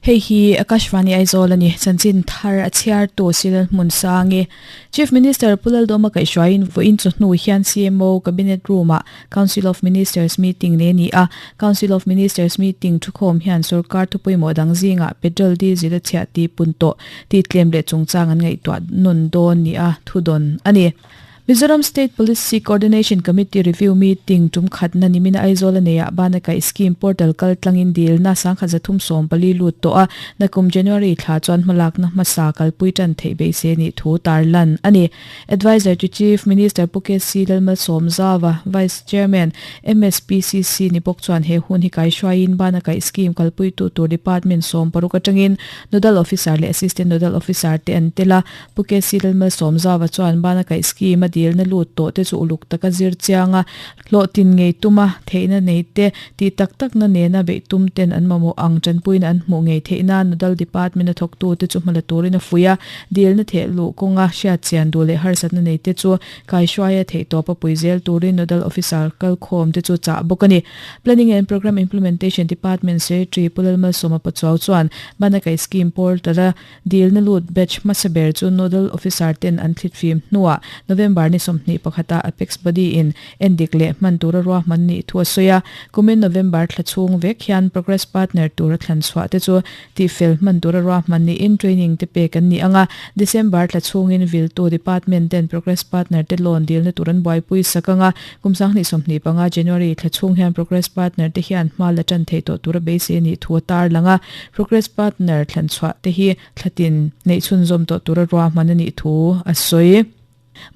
Hei hi Akashvani Aizawl a ni. Chanchin thar a chhiartu Silal Hmunsangi. Chief Minister Pu Laldawma kaihhruaiin vawiin chawhnu hian CMO Cabinet Room-ah Council of Ministers meeting nei a ni a. Council of Ministers meeting thukhawm hian sorkar thupawimawh dang zingah petrol diesel a chhiah tih pun tawh tih tlem leh chungchang an ngaihtuah nawn dawn nia thudawn a ni. Mizoram State Policy Coordination Committee Review Meeting tum khatna nimina Aizawl a neiah bana kaih scheme portal kal tlangin dilna 1314 lut tawh a, nakum January thla chuan hmalakna hmasa kalpui tan theih beisei nih thu tarlan a ni. Adviser to Chief Minister Pu KC Lalmalsawmzava, Vice Chairman, MSPCC ni bawk chuan he hun hi kaihruaiin bana kaih scheme kalpuitu tur department 16 atangin Nodal Officer leh Assistant Nodal Officer te an tel a, Pu KC Lalmalsawmzava chuan bana kaih scheme a dilna lut tawh te chu uluk taka zir chiang a, hlawhtin ngei tuma theihna nei te, tih tak takna nena beih tum ten an mamawh ang tanpuina an hmuh ngei theih nan Nodal Department a thawktu te chu hmala turin a fuih a, dilna theh luh kawnga hriat chian duh leh harsatna nei te chu kaihruaia theih tawp a pui zel turin Nodal Officer kalkhawm te chu chah bawk a ni. Planning and Programme Implementation Department Secretary Pu Lalmalsawma Pachuau chuan bana kaih scheme portal-a Dilna lut batch hmasa ber chu Nodal Officer ten an thlit fim hnuah November ni 21 ah Apex Body in endik leh hman tura ruahman nih thu a sawi a. Kumin November thla chhung vek hian Progress Partner tura thlan chhuah te chu tihfel hman tura ruahman niin training te pek an ni ang a. December thla chhungin viltu Department ten Progress Partner te loan dilna tur an buaipui sak ang a. Kum 2025 January thla chhung hian Progress Partner te hian hma la tan thei tawh tura beisei a nih thu a tarlang a. Progress Partner thlan chhuah te hi thlatin neih chhunzawm tawh tura ruahman a nih thu a sawi.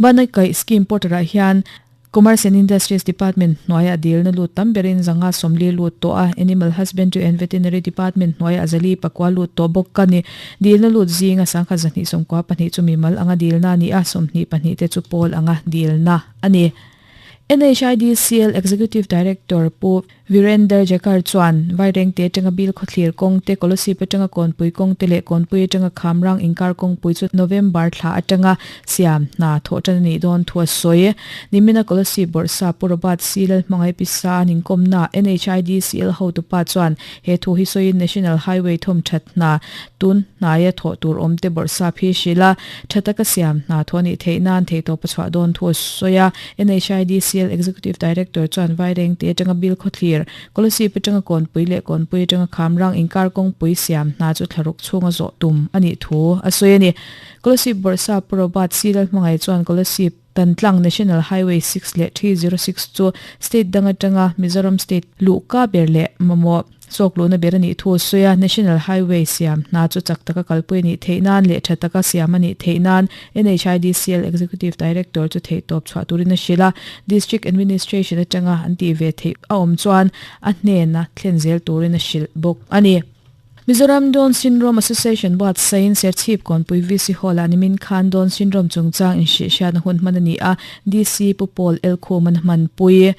Banai kaih scheme portal ah hian Commerce and Industries Department hnuaiah dilna lut tam berin 140 lut tawh a, Animal Husbandry and Veterinary Department hnuaiah 409 lut tawh bawk a ni. Dilna lut zinga 1292 chu mimal anga dilna a ni a, 22 te chu pawl anga dilna a ni. NHIDCL Executive Director Pu Virender Jakhar chuan Vairengte atanga Bil khawthlir kawng te, Kolosip atanga Kawnpui kawng te leh Kawnpui atanga Khamrang inkar kawngpui chu November thla atanga siam hna thawh tan a nih dawn thu a sawi. Nimina Kolosip bawrhsa Pu Robert C. Lalhmangai Pisa an inkawmna NHIDCL hotupa chuan he thu hi sawiin National Highway thawmthat hna tun hnaia thawh tur awm te bawrhsa phi hrilh a, tha taka siam hna thawh a nih theih nan theihtawp a chhuah dawn thu a sawi a. NHIDCL Executive Director chuan Vairengte atanga Bil khawthlir, Kolosip atanga Kawnpui leh Kawnpui atanga Khamrang inkar kawngpui siam hna chu thlaruk chhunga zawh tum a nih thu a sawi a ni. Kolosip bawrhsa Pu Robert C. Lalhmangai chuan Kolosip Tantlang National Highway 6 leh 306 chu state dang atanga Mizoram state luhka ber leh mamawh chawk luhna ber a nih thu a sawi a, National Highway siam hna chu chak taka kalpui a nih theih nan leh tha taka siam a nih theih nan NHIDCL Executive Director chu theihtawp chhuah turin a hrilh a, District Administration atanga an tih ve theih a awm chuan a hnena thlen zel turin a hrilh bawk a ni. Mizoram Down Syndrome Association buatsaiin Serchhip Kawnpui VC Hall-ah nimin khan Down Syndrome chungchang inhrihhriatna hun hman a ni a, DC Pu Paul Elkhuman a hmanpui.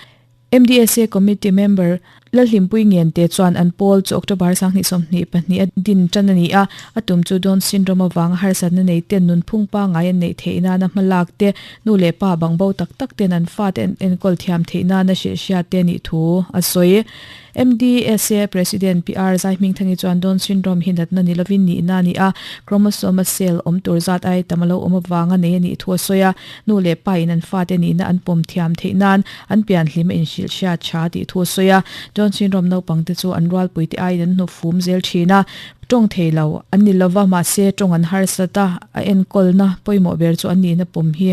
MDSA Committee member Lalhlimpui Ngente chuan an pawl chu October 2022 a din tan a ni a, a tum chu Down syndrome avanga harsatna nei ten nunphung pangngai an neih theih nana hmalak te, nu leh pa bangbo tak tak ten an fate an enkawl thiam theih nana hrilhhriat te a nih thu a sawi. MDSA President PR Zaihmingthangi chuan Down syndrome hi natna ni lovin nihna a ni a, chromosome-a cell awm tur zat ai tam a lo awm avanga nei a nih thu a sawi a, nu leh pa in an fate nihna an pawm thiam theih nan an pianhlim a inhrilh hriat tha tih thu a sawi a. Down syndrome naupangte chu an rualpuite aiin an hnuk fum zel thin a, tawng thei lo an ni lova mahse tawng an harsat a, a enkawlna pawimawh ber chu an nihna pawm hi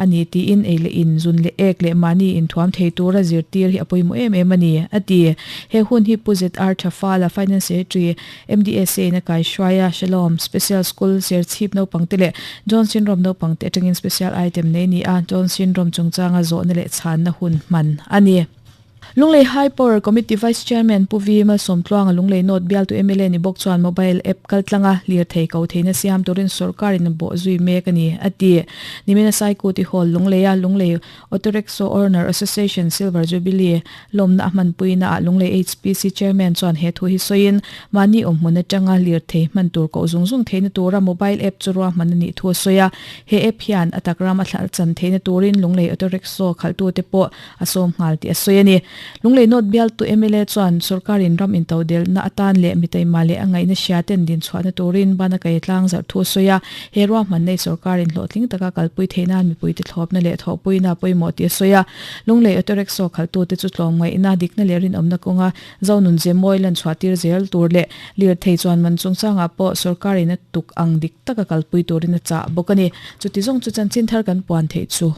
a ni tiin ei leh in, zun leh ek leh mahni inthuam thei tura zirtir hi a pawimawh em em a ni, a ti. He hun hi Pu ZR Thafala, Finance Secretary, MDSA in a kaihruai a, Shalom Special School Serchhip naupangte leh Down Syndrome naupangte atangin Special Item nei ni a, Down Syndrome chungchanga zawhna leh chhanna hun hman a ni. Lunglei High Power Committee Vice Chairman Pu V Malsawmtluanga Lunglei North bialtu mla ni bawk chuan mobile app kaltlanga lirthei ko theihna siam turin sorkarin a bawh zui mek a ni, a ti. Nimina Saikuti Hall Lungleia Lunglei Autorickshaw Owner Association Silver Jubilee lawmna a hmanpuina ah Lunglei HPC Chairman chuan he thu hi sawiin, mahni awmhmun atanga lirthei hman tur koh zung zung theihna tura mobile app chu ruahman a nih thu a sawi a. He app hian a tak ram a thlalh chan theihna turin Lunglei Autorickshaw khalhtute pawh a sawm nghal tih a sawi a ni. Lunglei North bialtu mla chuan sorkarin ram intodelhna atan leh mi taima leh a ngaihna hria ten dinchhuahna turin bana kai tlang zarh thu a sawi a. He ruahman nei sorkarin hlawhtling taka kalpui theih nan mipuite thlawpna leh thawhpuina pawimawh tih a sawi a. Lunglei auto rickshaw khalhtute chu tlawmngaihna, dikna leh rinawmna kawnga Zonun ze mawi lan chhuah tir zel tur leh lirthei chuan man chungchangah pawh sorkarin a tuk ang dik taka kalpui turin a chah bawk a ni. Chuti zawng chu chanchin thar kan puan theih chu.